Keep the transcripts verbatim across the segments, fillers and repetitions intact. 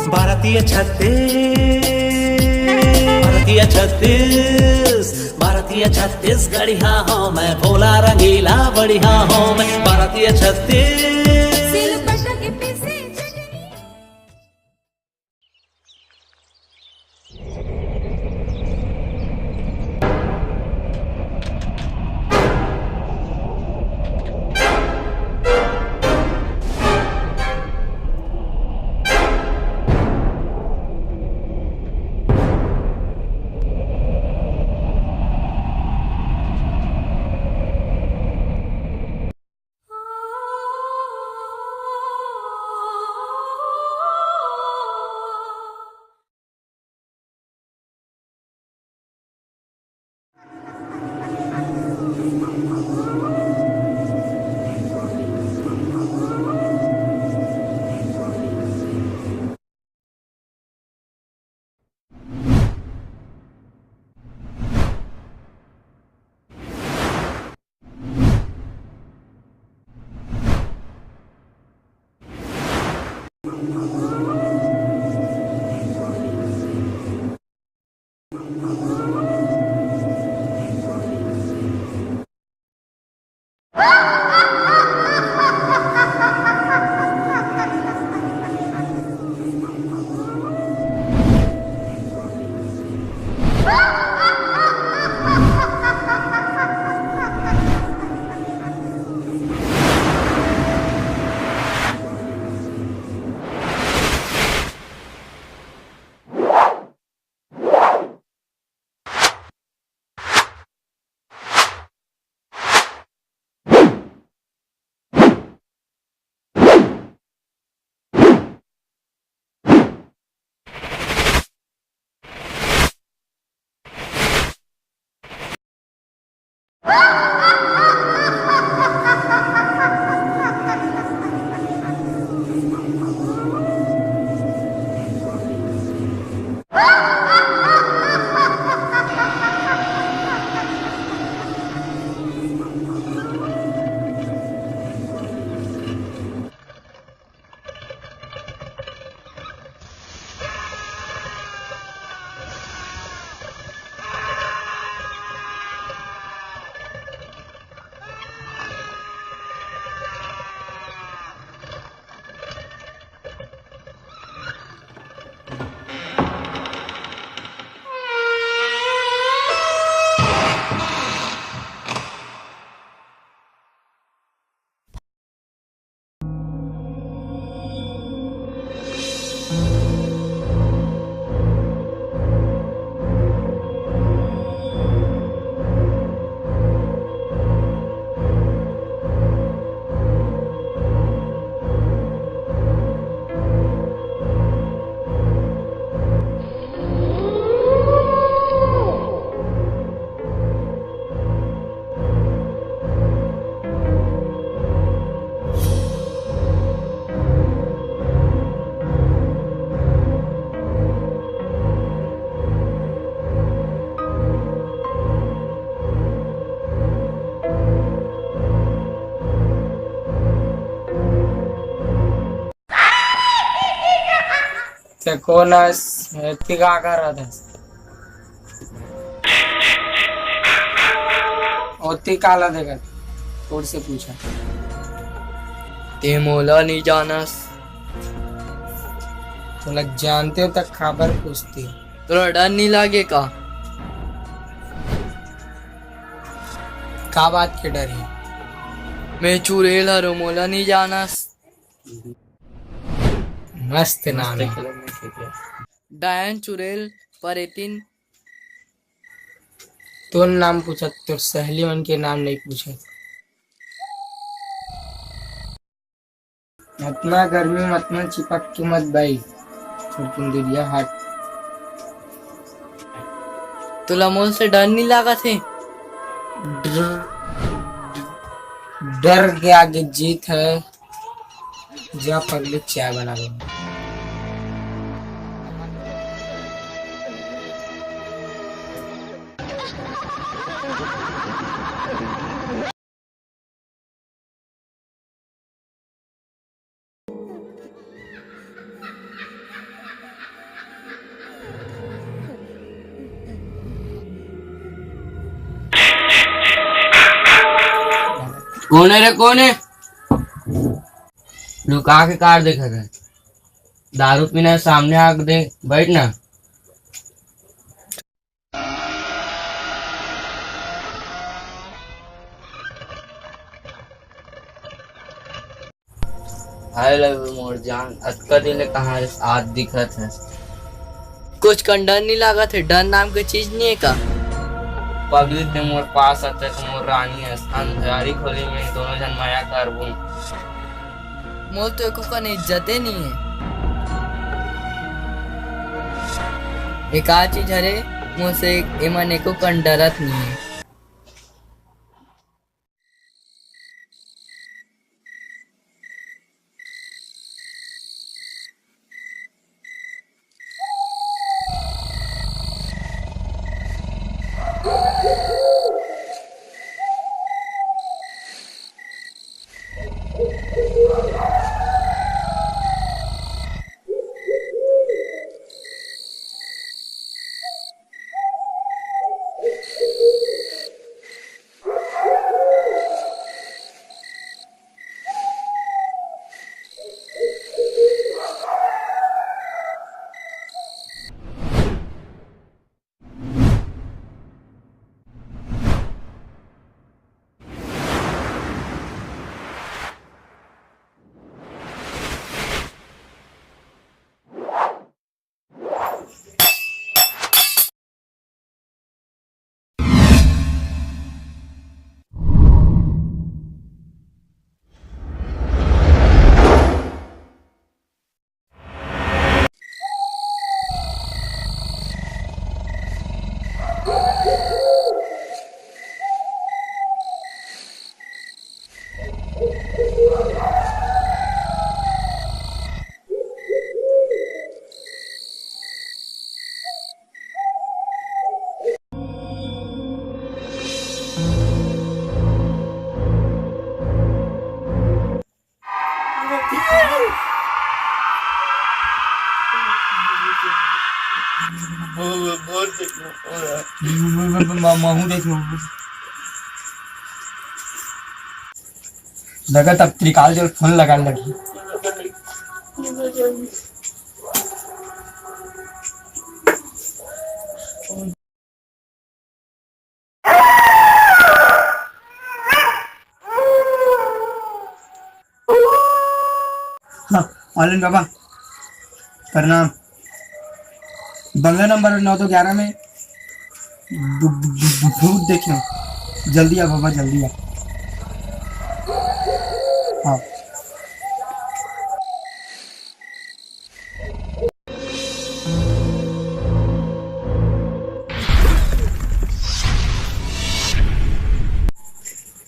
भारतीय छत्तीस, भारतीय छत्तीस, भारतीय छत्तीसगढ़िया हूँ मैं, भोला रंगीला बढ़िया हूँ मैं, भारतीय छत्तीस। ते कोन अस? एती का करत हस? ओती काला देखत? तोर से पूछा। ते मोला नहीं जानस। तोला जानते हो तक खबर पूछती। तोला डर नहीं लागे का? का बात के डर है? मैं चुड़ैल हरो, मोला नहीं जानस। मस्त नाम है। डायन चुड़ैल परेतिन। तोर नाम पूछत, तोर सहेली मन के नाम नहीं पूछत। अतना गर्मी में अतना चिपक के मत बाई, थोरकुन दूरिया हट। तोला मोर से डर नहीं लागत हे? डर, डर के आगे जीत है। जा पगली, चाय बना ले। कौन है रे, कौन है? लुका के कार देखत है। दारू पीना है, सामने आके दे, बैठ ना। हाय लव मोर जान, अतका दिन ले कहाँ आज दिखत है? कुछ कन डर नहीं लागत है? डर नाम के चीज नहीं है का? पगली ते मोर पास आते तो मोर रानी है, अंधारी खोली में दोनों जन मया करबू। मोर तो एको कन इज्जते नहीं है। एका चीज हरे, मोर से एमन एको कन डरत नहीं है। महू देख लो। लगत अब त्रिकाल जो फोन लगा लगी। हाँ, ऑनलाइन बाबा, प्रणाम। बंगला नंबर नौ दो ग्यारह में भू-, भू-, भू-, भूत देखे। जल्दी आ बाबा, जल्दी आ। हाँ।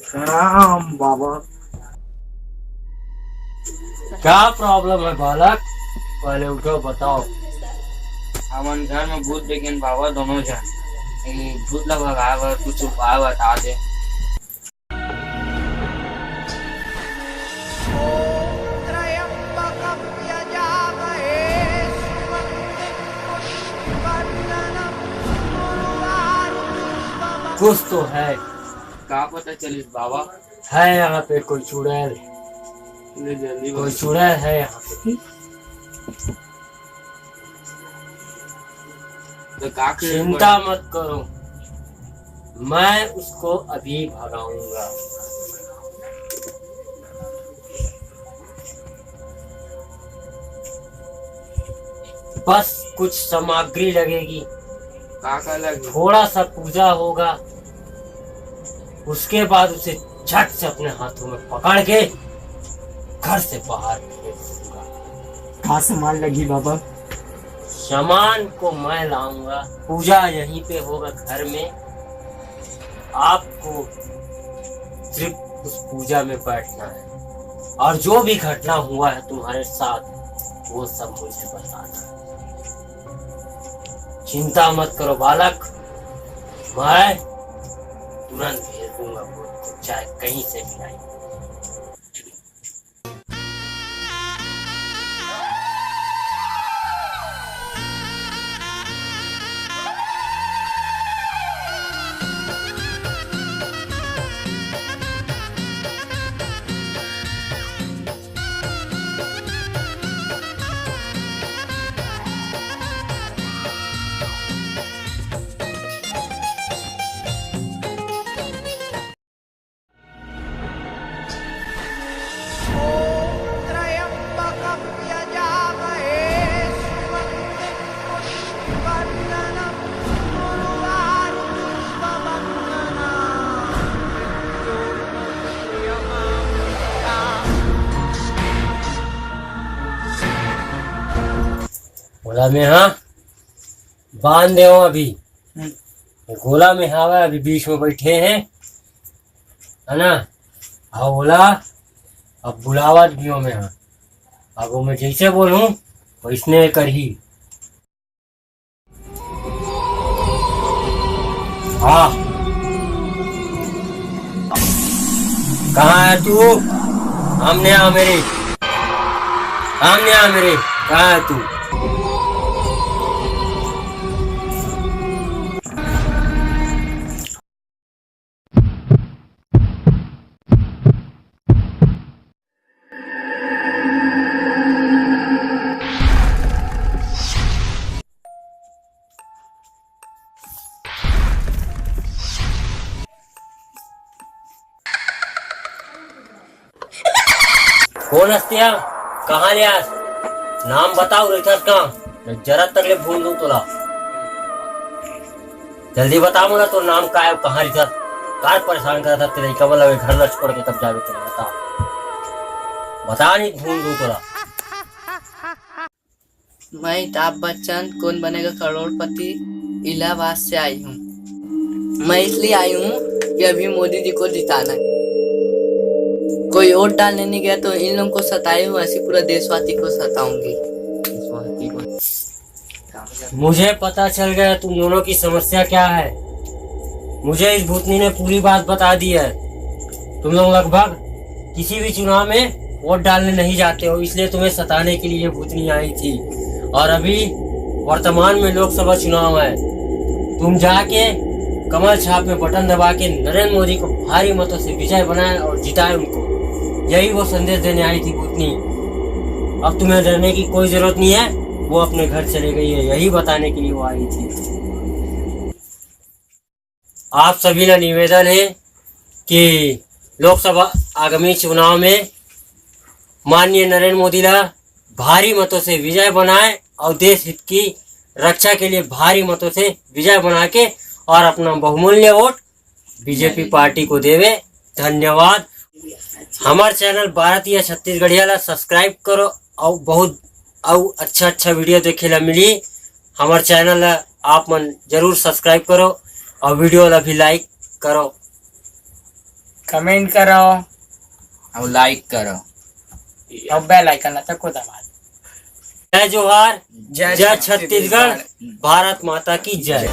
प्रणाम बाबा। क्या प्रॉब्लम है बालक? पहले उठो, बताओ। हमन घर में भूत देखेन बाबा, दोनों जन। ये भूत ला भगाए बर कुछ उपाय बता दे। कुछ तो है। का पता चलिस बाबा? है यहाँ पे कोई चुड़ैल। ले जल्दी कोई बता। चुड़ैल है यहाँ पे। तो का करे चिंता पड़े? मत करो, मैं उसको अभी भगाऊंगा। बस कुछ सामग्री लगेगी, का का लगे? थोड़ा सा पूजा होगा, उसके बाद उसे झट से अपने हाथों में पकड़ के घर से बाहर भेज दूंगा। का सामान लगी बाबा? सामान को मैं लाऊंगा, पूजा यहीं पे होगा घर में। आपको सिर्फ उस पूजा में बैठना है और जो भी घटना हुआ है तुम्हारे साथ, वो सब मुझे बताना है। चिंता मत करो बालक, मैं तुरंत भेज दूंगा भूत को, चाहे कहीं से भी आए। ओला में, हाँ, बांध दे हो अभी। हम्म। गोला में हवा अभी बीच में बैठे हैं, है ना? हाँ, ओला अब बुलावत भी हो में, हाँ। अब वो मैं जैसे बोलूँ, वैसने करही। हाँ। कहाँ है तू? सामने आ मेरे। सामने आ मेरे। कहाँ है तू? कौन हस्तिया? कहाँ ले आस? नाम बताओ, रहिथस कहाँ? मैं जरा तक ले भूल दूँ तोला। जल्दी बता मोला, तोर नाम का है, कहाँ रहिथस? काहे परेशान करत हस तेरे लइका मन ला, घर ला छोड़ के तब जाबे तेला, बता। बता, नहीं भूल दूँ तोला। मैं अमिताभ बच्चन, कौन बनेगा करोड़पति, इलाहाबाद से आई हूँ। मैं इसलिए आई हूँ कि अभी मोदी जी को जिताना है। कोई वोट डालने नहीं गया तो इन लोगों को सताई हूँ, ऐसी पूरा देशवासी को सताऊंगी। मुझे पता चल गया तुम दोनों की समस्या क्या है। मुझे इस भूतनी ने पूरी बात बता दी है। तुम लोग लगभग किसी भी चुनाव में वोट डालने नहीं जाते हो, इसलिए तुम्हें सताने के लिए भूतनी आई थी। और अभी वर्तमान में लोकसभा चुनाव है, तुम जाके कमल छाप में बटन दबा के नरेंद्र मोदी को भारी मतों से विजय बनाए और जिताए उनको, यही वो संदेश देने आई थी भूतनी। अब तुम्हें डरने की कोई जरूरत नहीं है, वो अपने घर चले गई है, यही बताने के लिए वो आई थी। आप सभी ला निवेदन है कि लोकसभा आगामी चुनाव में माननीय नरेंद्र मोदी ला भारी मतों से विजय बनाए और देश हित की रक्षा के लिए भारी मतों से विजय बना के और अपना बहुमूल्य वोट बीजेपी पार्टी को देवे। धन्यवाद। हमार चैनल भारतीय छत्तीसगढ़िया ला सब्सक्राइब करो और बहुत और अच्छा अच्छा वीडियो देखे ला मिली। हमार चैनल ला आप मन जरूर सब्सक्राइब करो और वीडियो ला भी लाइक करो। कमेंट करो। और लाइक करो। और बेल आइकन ला तको दबा दो। जय जोहार, जय जय छत्तीसगढ़, छत्तीसगढ़। भारत माता की जय।